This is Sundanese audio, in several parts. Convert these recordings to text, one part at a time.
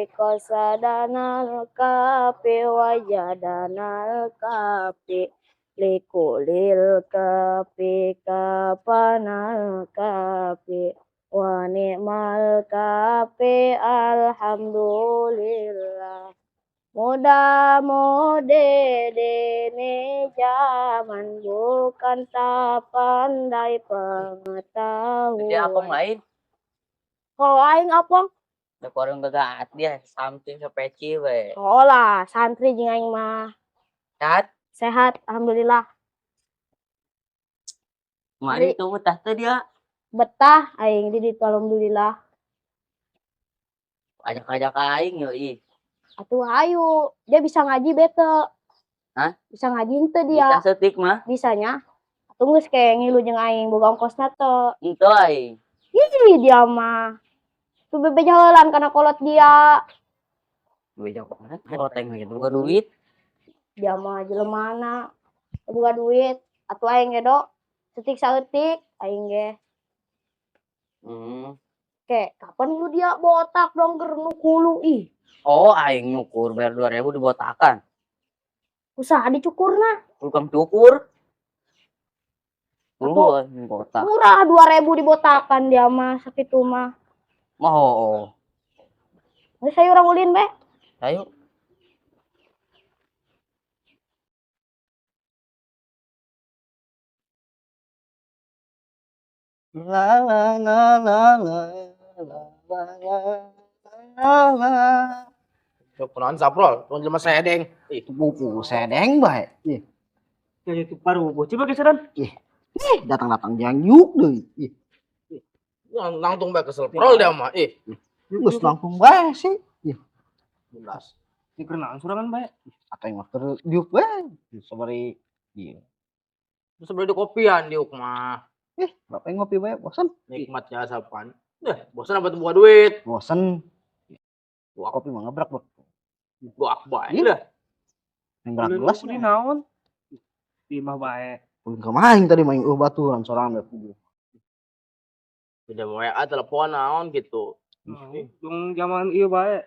Qasadanal kafi wajadanal kafi likulil kafi kafanal kafi wa ni'mal kafi alhamdulillah. Muda mudi dini zaman bukan tak pandai pengetahuan. Dia apong lain. Kalau aing apong? Da korang gagaat dia samping sapeci we. Oh lah, santri jeung aing mah. Sehat? Sehat, alhamdulillah. Mari tuh betah teh dia. Betah aing di ditu alhamdulillah. Ajak-ajak aing yo ih. Atuh ayo, dia bisa ngaji bete. Hah? Bisa ngaji henteu dia. Bisa setik mah. Bisanya. Atuh geus kayak ngilu jeung aing boga ongkosna teu. Henteu aing. Ih, dia mah. Tuh bebeja heulan kana kolot dia. Bebeja kolot, kolot aing mah boga duit. Dia mah jelemana boga duit. Atuh aing ge do setik saeutik aing ge. Kek, kapan lu dia botak dong ger nu kulu ih. Oh, aing nyukur bayar 2000 dibotakan. Usaha dicukurna. Tukang cukur. Atuh, Lu aing botak. Murah 2000 dibotakan dia mah sakitu mah. Moho. Geus ayo urang ulin be. Ayo. La la la la la la la la la. Sok kunaon Saprol, tong jelema sedeng. Ih, buku sedeng bae. Ih. Ya itu paru bocil bagi sedan. Ih. Ih, datang-datang jang yuk deui. Ih. Langsung bae kesel prol dia mah. Ih. Geus langsung bae sih. Ih. Jelas. Ih, kerenaan sorangan bae. Atau yang keur diuk bae. Sabari ieu. Terus sebeli di kopian diuk mah. Ih, bapak yang ngopi bae bosen. Nikmat ya sapan. Bosen apa tuh buka duit? Bosen. Wah, kopi mah ngebrak, Bro. Gua bae Iya. lah. Yang berat Ulin gelas ulin mah. naon? Di mah bae. Ulin kemarin tadi main baturan sorangan bae. Udah WA telepon naon gitu. Oh, dong zaman ieu bae.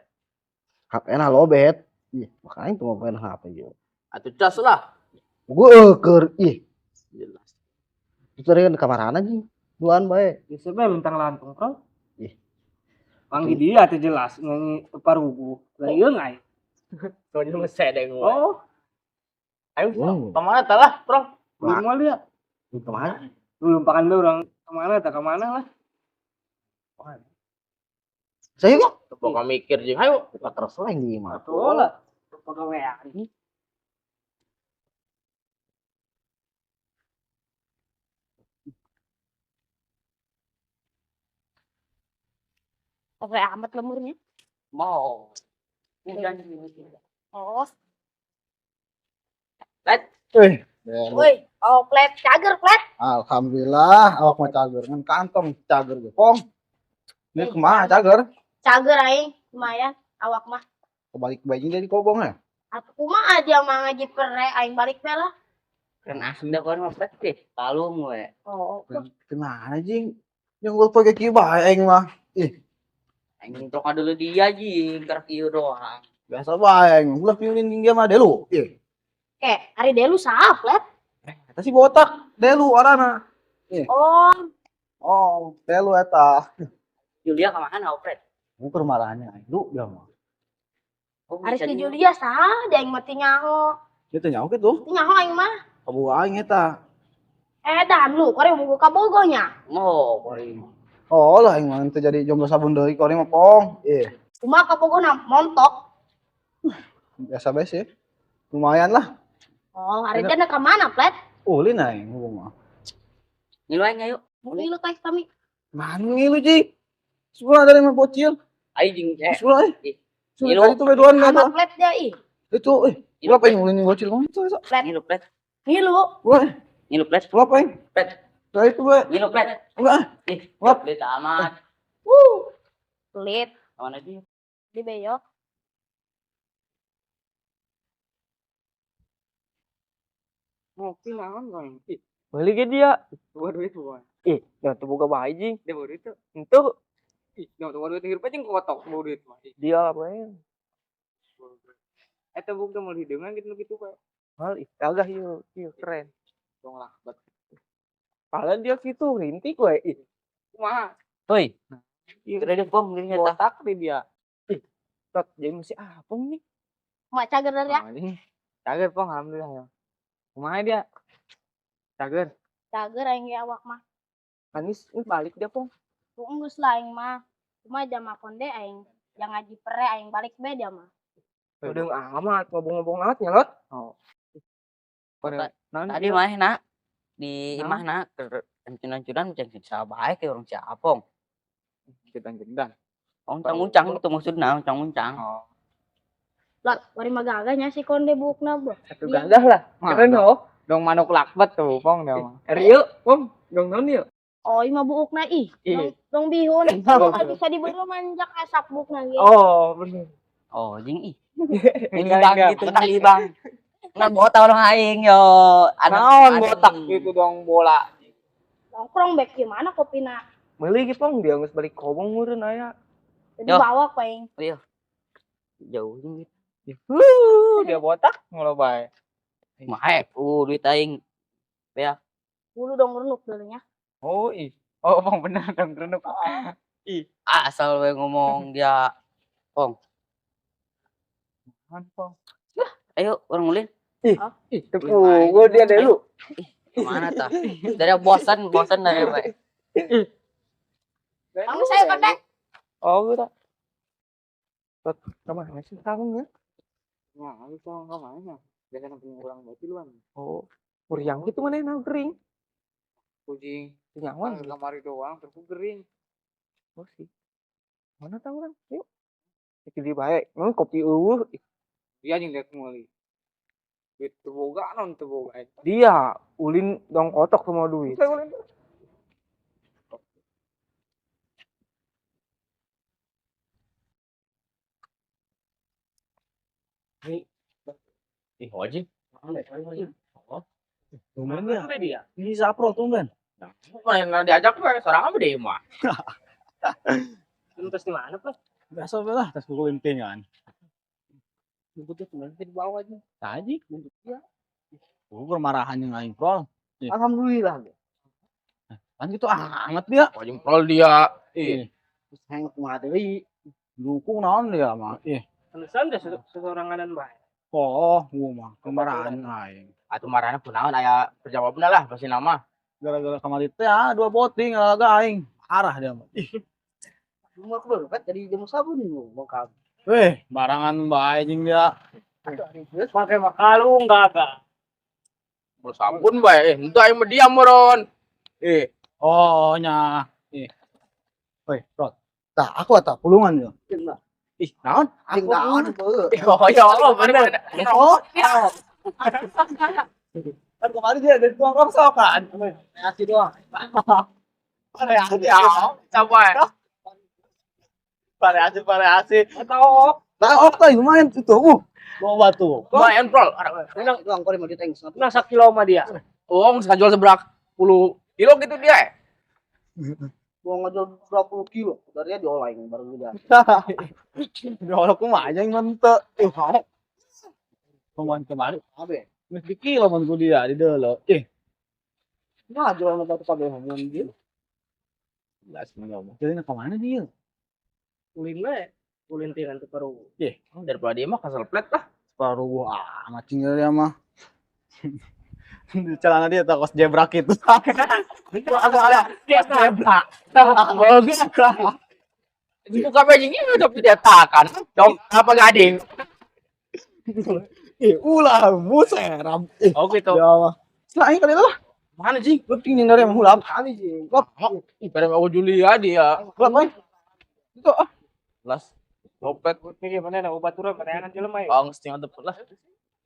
HP na lobet. Ih, makanya tuh mau main HP ieu. Atuh cas lah. Gua keur ih. Jelas. Itu tadi kan kamarana jeung duaan bae. Geus bae lentang lantung, Bro. Ih. Panggi dia teh jelas nyanyi parugu. Lah ieu ngai. Soalnya mah sedeng we. Oh. Ayo, Wow. kemana tah lah, Bro? Belum mau lihat. Kemana? Belum pakan bae urang kemana tah kemana lah. Saya kok. Pokoknya mikir jeung ayo. Kita terus lah yang di mah. Betul lah. Pegawaian. Oke amat lemurnya. Mau. Oh. Let. Wih. Woi, oh plet cager plet. Alhamdulillah, awak mah cager ngan kantong cager ge pong. Ini kumaha cager? Cager aing, lumayan awak mah. Kebalik bae jadi kobong ya? Atuh kumaha dia mah ngaji pere aing balik bae lah. Kan asem dah kono mah plet teh, palung we. Oh. Kumaha jing? Yang gua pakai kieu bae aing mah. Ih. Aing trok dulu dia jing, keur kieu doang. Biasa bae aing, ulah piulin jeung dia mah delu. Ih. Ke, ari delu saha plet? Eta si botak, delu arana. Ih. Oh. Oh, delu eta. Julia ka mana, Opret? Bukan marahnya, aing lu dia mah. Oh, Ari bisa si juga. Julia saha dia aing mah teu nyaho. Dia teu nyaho kitu? Teu nyaho aing mah. Kaboga aing eta. Dan lu kore boga kabogohnya. Oh, kore. Oh lah aing mah teu jadi jomblo sabun deui kore mah pong. Ih. Kumaha kabogohna montok. Biasa bae sih. Lumayan lah. Oh, hari teh ka mana, Plet? Ulin aing ngomong mah. Ngilu aing ayo. Ngilu teh kami. Mana ngilu, Ji? Sebelah dari mah bocil. Ayo jeung eh. Sebelah eh. Ih. Ngilu. Tadi tuh beduan Sama eta. Plet dia ih. Itu eh. Ngilu, Ulah pengen ngulin bocil ngomong itu eta. Plet. Ngilu, Plet. Ngilu. Ulah. Ngilu, Plet. Ulah pengen. Plet. Lah itu bae. Ngilu, Plet. Enggak. Ih, Ulah. pelit amat. Wuh. Pelit. Mana dia? Di beyo. Ngopi naon kan? Ih, beli ke dia. Boga duit boga. Ih, dah tuh boga bae jing. Dia boga duit tuh. Entuh. Ih, dong duit hirup aja kotok mau duit mah. Dia apa ya? Eta buk teh meuli hideungan gitu gitu bae. Mal ih gagah ieu, ieu keren. Dong lah, bet. Padahal dia gitu rintik we ih. Kumaha? Hoi. Ieu Keren pong dirinya tah. Botak di dia. Ih, tot jadi masih apung nih. Mak cager dari ya. Cager pong alhamdulillah ya. Kumaha dia? Cager. Cager aing ge awak mah. Anis ini balik dia pong. Geus lah aing mah. Cuma jama konde aing yang ngaji pere aing balik be dia mah. Udah amat ngobong-ngobong amat nyelot. Oh. Tadi mah nak di imah nak ancuran-ancuran macam sabae ke orang siapong. Jedan-jedan. Uncang-uncang itu maksudna uncang-uncang. Oh. Lot, bari mah gagahnya si konde buukna boh. Satu gagah lah. Keren oh. Dong manuk lakbet tuh pong dong. Rio, pong, dong naon ieu? Oh, ieu mah buukna ih. Dong bihun. Bisa dibeureum manjak asap buukna ge. Oh, bener. Oh, jeung ih. Libang gitu libang. Nah, botak orang aing yo. Naon botak gitu dong bola. Nongkrong back gimana kopina? Meuli ge pong dia geus balik kobong meureun aya. Jadi bawa aing. Iya. Jauh jeung gitu. Dia botak ngono bae. Mae, duit aing. Ya. Bulu dong renuk dulunya. Oh, ih. Oh, pong bener dong renuk. Ih, asal we ngomong dia pong. Apaan, pong? Lah, ayo orang ulin. Ih, ih, tepung dia deh lu. Ih, kemana tah? Dari bosan dari we. Kamu saya kontak. Oh, udah. Tot, kemana sih kamu ya? Ya, aku sama kemana? Biasanya punya orang berarti luan. Oh, meriang gitu mana enak kering. Kucing, nyawan. Kamari doang, terus kering. Oh sih. Mana tahu orang? Yuk. Iki baik. Memang kopi eueuh. Dia jeung lihat meuli. Duit teu boga non teu boga. Dia ulin dong kotok semua duit. Nih. Ih, wajib. Oh. Tumben ya. Ini sapro tumben. Mana diajak we sorangan mah deui mah. Terus di mana, Pak? Biasa we lah, tas kulintingan. Buntutnya kemarin di bawah aja. Tadi buntut dia. Gua marahan yang aing prol. Alhamdulillah. Kan gitu amat dia. Wajib prol dia. Ih. Terus hang kumaha deui. Dukung naon dia mah. Ih. Terusan deh sesoranganan bae. Oh, gua mah kemarahan aing. Atuh marahna kunaon aya perjawabna lah pasti nama. Gara-gara kamari teh ah dua botting ngalaga aing. Parah dia mah. Ih. Cuma aku baru jadi jamu sabun bongkar. Weh, barangan bae jeung dia. Pakai makalung gagah. Mau sabun bae, henteu aing mah diam moron. Eh, oh nya. Ih. Weh, Rot. Tah, aku atah pulungan yo. Ih, naon? Aku naon heueuh. Oh, ya Allah, bener. Oh. Kan kemarin dia dari tuang rongsok kan. Reaksi doang. Reaksi ya. Coba. Variasi. Tahu. Tahu tadi lumayan itu. Bawa batu. Lumayan, Bro. Menang doang kore mau diteng. Nah, sakilo mah dia. Oh, jual seberak 10 kilo gitu dia. Mau ngejual 20 kilo, dari dia diolah baru dia. Diolah kumaha yang mente. Pemain kemarin abe. Geus di kilo mun ku dia di deuleu. Ih. Nah, jualan batu kabeh mun dia. Jelas mah. Jadi ka mana dia? Ulin we, ulin tiran teu paruh. Ih, daripada dia mah kasel plet lah. Paruh amat tinggal dia mah. Di celana dia takos jebrak itu. Jebrak. Buka bajingnya udah didatakan. Dong, apa gading? Ih, ulah buseram. Oh gitu. Ya mah. Lah aing kali lah. Mana jing? Lu tingin dari mah hulap. Kali jing. Lap. Ih, pada mau Julia dia. Lap aing. Itu ah. Las. Lopet. Nih gimana nah obat turun penayangan jelema ya. Bang setengah depet lah.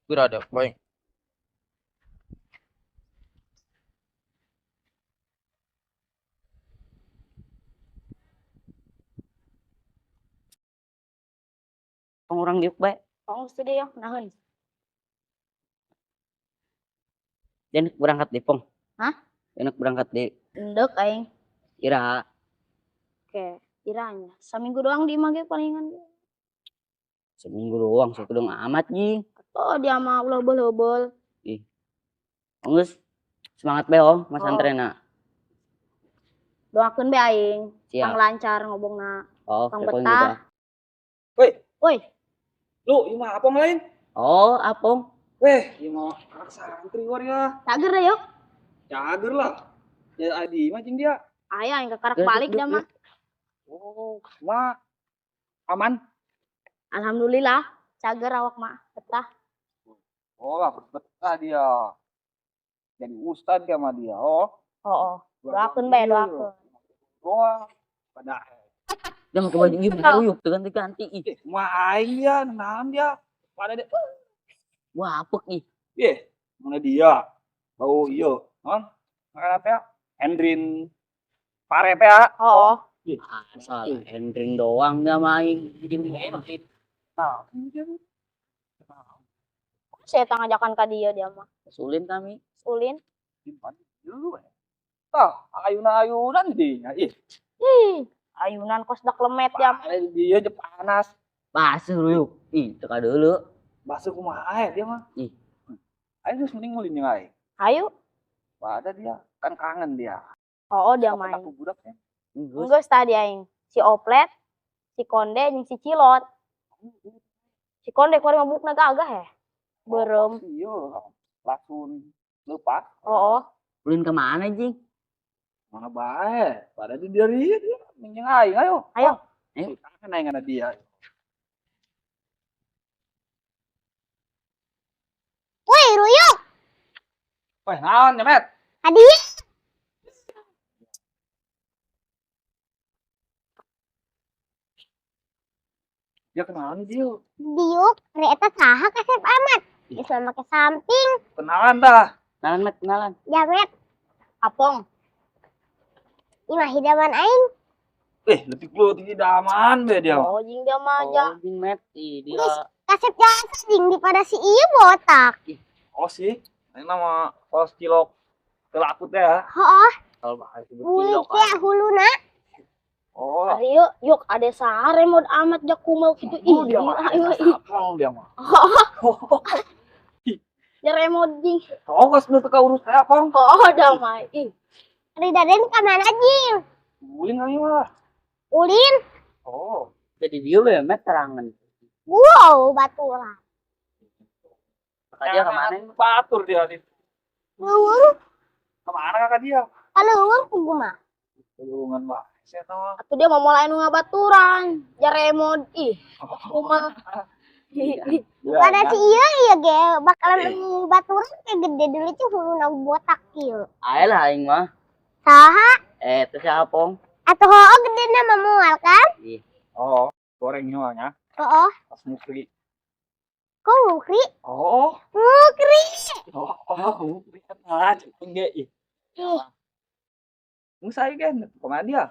Gue ada, boy. Orang diuk bae. Tong sedih yo naheun. Denek berangkat di pong. Hah? Denek berangkat di. Endek aing. Ira. Oke. Kiranya saminggu doang di imah ge palingan. Seminggu doang sakedeung amat jing. Oh, dia mah ulah heubeul-heubeul. Ih. Geus semangat bae oh masantrenna. Doakeun be aing. Siap. Pang lancar ngobongna. Oh, Pang telepon betah. juga. Woi. Woi. Lu ieu mah apong lain? Oh, apong. Weh, ieu mah anak santri war ya. Cager deh yuk. Cager lah. Ya adi mah jeung dia. Aya yang kekarak Geus, balik geus, dah mah. Oh, mah aman. Alhamdulillah, cager awak mah betah. Oh, lah betah dia. Jadi ustad dia sama dia. Oh. Oh, oh. Doakeun bae, doakeun. Doa. Pada Dia make baju ieu ruyuk teu ganti-ganti ih. mah aing dia, naon dia. Pada dia. Wah, apek ih. Ih, mana dia? Bau ieu, non? Makan apa ya? Endrin pare teh ya. Oh, oh. Asal Endrin doang dia mah aing. Jadi Endrin. Nah, Saya ngajakan ka dia dia mah. Sulin kami. Ulin. Dulu eh. Tah, ayunan-ayunan dia. Ih, Ih, ayunan kos dak lemet ya. pare dia je panas. Basuh ruyuk. Ih, teu kadeuleu. Basuh kumaha eh dia mah. Ih. Aing geus mending ulin jeung aing. Ayo. Pada dia, kan kangen dia. Oh, oh dia main. Aku budak ya. Geus. Geus tadi aing. Si Oplet, si Konde jeung si Cilot. Si Konde kuari mabukna gagah ya. Beureum. Iya, langsung lepas. Oh, oh. Ulin ke mana, Jing? Mana bae? Pada dia dari dia minjem aing, ayo. Ayo. Ayo. Kangen aing ada dia. Woi, Ruyuk, Weh, naon nyemet? adi. Dia kenalan dia. Diuk, ari eta saha kasep amat. Bisa make samping, Kenalan dah. Kenalan, Mat, kenalan. jamet. Apong. Imah hidaman aing. Lebih lu tinggi daman be dia. Oh, jeung dia mah aja. Oh, Jing, Mat. Ih, dia. Geus kasep jasa jeung dipada si ieu botak. Oh sih, ini nama kos cilok telaku teh ya. Hooh, Kalau bahasa sebut bulik cilok. teh huluna. Oh, Ari yuk, yuk ada sare mod amat jak kumaha kitu ih. dia mah. Ayo ih. Sapol dia mah. Ya remod jing. Oh, kos nu teu urus saya, Pong. Oh, dah mah ih. Ari daden ka mana jeung? Ulin kami mah. Ulin. Oh, Jadi dia we, Mat, terangan. Wow, baturan. Kakak dia kemana? Batur dia nih. Leuweung, Kemana kakak dia? kaleuweung kumaha? Tulungan mah. Saya tahu. Atuh dia mau mulai nu ngabaturan. Ja remod ih. Kumaha. Pada si ieu ieu ge bakalan baturan ke gede dulu tuh huluna botak kieu. Ayo lah aing mah. Saha? Teh siapa, Pong? Atuh hooh gedena mah moal kan? Ih, Oh, goreng nyoanya. Hooh, Pas mukri. kok mukri? Oh, Mukri. oh, oh, mukri kan enggak ih. Musa kan, kemana dia?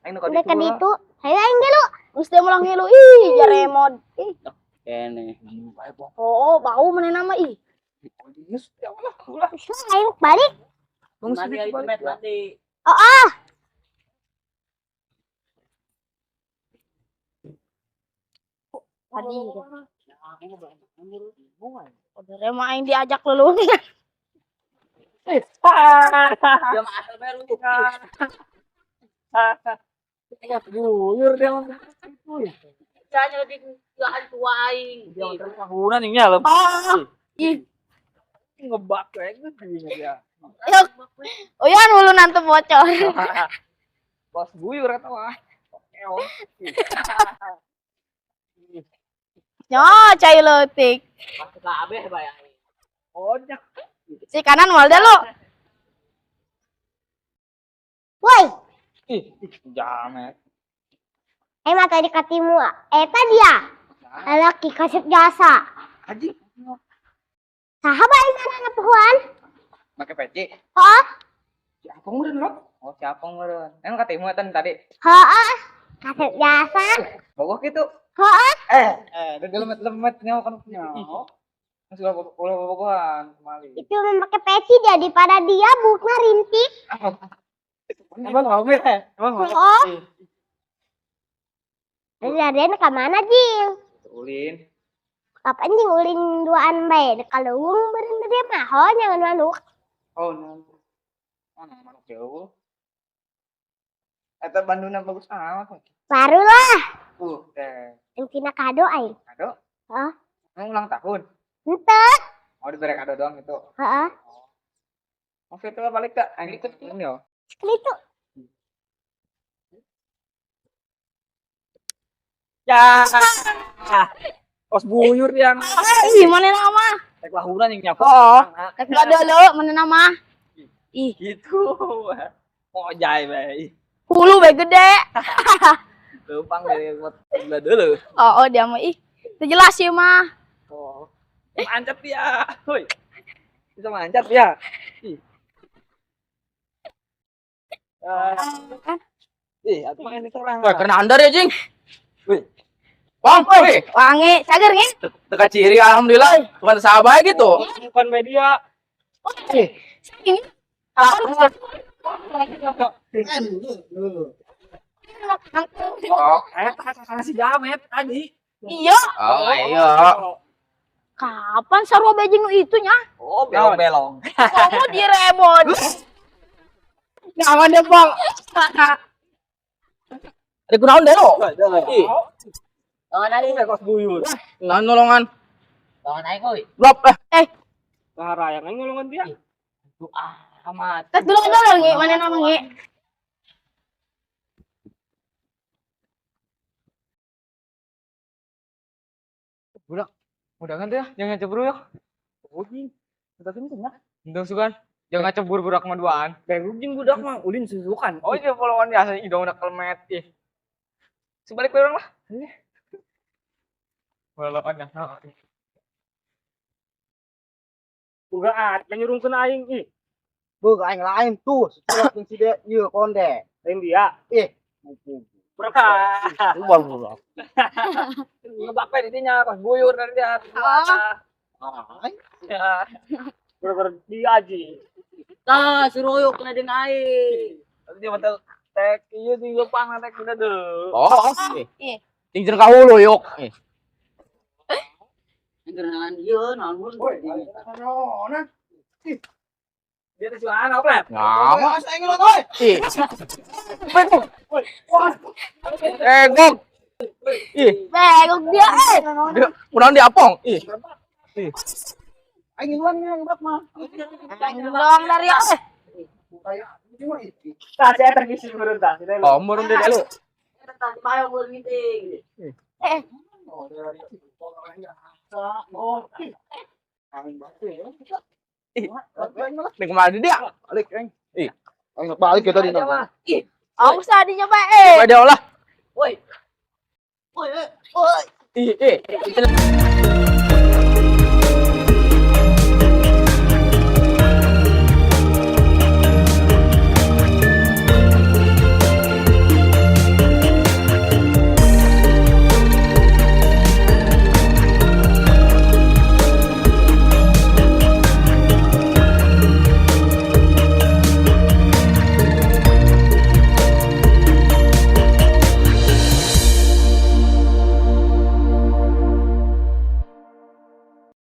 Aing nu ka Udah ditu ka lah. ditu. Hayu aing ge lu. Geus dia mulang ngilu ih, ja remod. Ih. kene. Bae, Pong. Oh, bau maneh nama ih. Geus, ya lah, ulah. Geus lah aing balik. Tunggu Mandi sedikit aja, balik Mat, ya. mandi. Oh, ah. Tadi. Udah remah aing diajak lelungan. Dia mah asal bae ruyuk. Guyur dia mah. Caranya lebih gahan tua aing. Dia mah terus tahunan ini ya, lem. Oh, ih. Ngebak kayak gitu dia. Yuk. Oh ya hulu nanti bocor. Bos guyur atau ah. Oke, oh. Nyo, cai leutik. Masuk kabeh bae aing. Kocak. Si kanan moal dah lu. Woi, Ih, jamet. emang tadi katimu eta dia. Lalaki kasep jasa. Haji. Saha bae ngaranna pohoan? Make peci. Hooh, Siapa ngeureun lo? Oh, siapa ngeureun? Emang katimu eta tadi. hooh. Kasep jasa. Bogoh kitu. Hooh, Udah lemet-lemet nyawa kan punya. Terus ulah ulah bobogohan kemali. itu memakai peci dia daripada dia bukna rintik. Emang mau ya? Emang mau. Hooh, Dari ka mana jing? Ulin. Kapan jing ulin duaan bae kalau leuweung beureun dia mah ho nyangan manuk. Oh, nah. Oh, nah, manuk jauh. Eta banduna bagus amat. Baru lah. Teh. Engkina kado aing. Kado? Heeh. Emang ulang tahun? Henteu. Oh, diberi kado doang gitu. Heeh. Oh, itu balik tak? Aing ikut ini yo. Sekali tuh. Ya. Kos buyur yang. Ih, mana nama? Tek lahuran yang nyapa. Oh. Rek dulu, mana nama? Ih, Gitu. Oh, jai bae. hulu bae gede. Leumpang dari buat gula dulu. Oh, dia mah ih. Teu jelas sih mah. Oh. Mancat dia. Hoi. Bisa mancat dia. Ih. Ih, atuh main itu orang. Wah, kena andar ya, Jing. Wih. Pong, wih. Wangi, cager nge. Teka ciri alhamdulillah. Bukan sahabat gitu. Bukan media. Saking. Oh, Si Jamet tadi. Iya, oh iya. kapan sarua bejing nu itu nya? Oh, belong-belong. Kamu direbot. Nyaman deh, Bang. Ada kunaon deh lo. Ih, Lawan aing. Kos buyur. nah nolongan. Lawan aing euy. Blop eh. Sahara yang ngolongan dia. Tuh amat. Tes dulu dulu nge, mana nama nge? Udah kan tuh ya, jangan cemburu ya. Ujing. Tapi ini senang. Untung sugan. Jangan cemburu budak mah duaan. Kayak ujing budak mah ulin susukan. Oh, iya followan biasa hidung udah kelmet ih. Sebalik orang lah. Followan ya. Uga at nyurungkeun aing ih. Beuh aing lain tuh, setelah jeung si de ieu konde. Lain dia. Ih. Berkah. Luar luar. Ngebak di dinya kos buyur dari dia. Oh, Ya. Bener dia aja. Tah, suruh kena jeung aing. Tapi dia mata tek ieu di leumpang tek udah deh. Oh. Ih. Ting jeung ka hulu yuk. Eh. Gerangan ieu naon mun. Naonan? Dia teh suara apa? Ngapa? Aing ngelot euy. Ih. Eh, gok. Ih, begok dia eh. dia kunaon dia apong. Ih. Aing ngeluan ngebak mah. Aing doang dari eh. Tah saya terkisi beureun tah. Oh, meureun dia lu. Tah bae mun ngiting. Eh, Ih. Nih kemana dia? Balik aing. Ih. Aing balik ya tadi. awas tadinya Pak eh. Bae dia lah. Woi. Woi, woi. Ih, eh.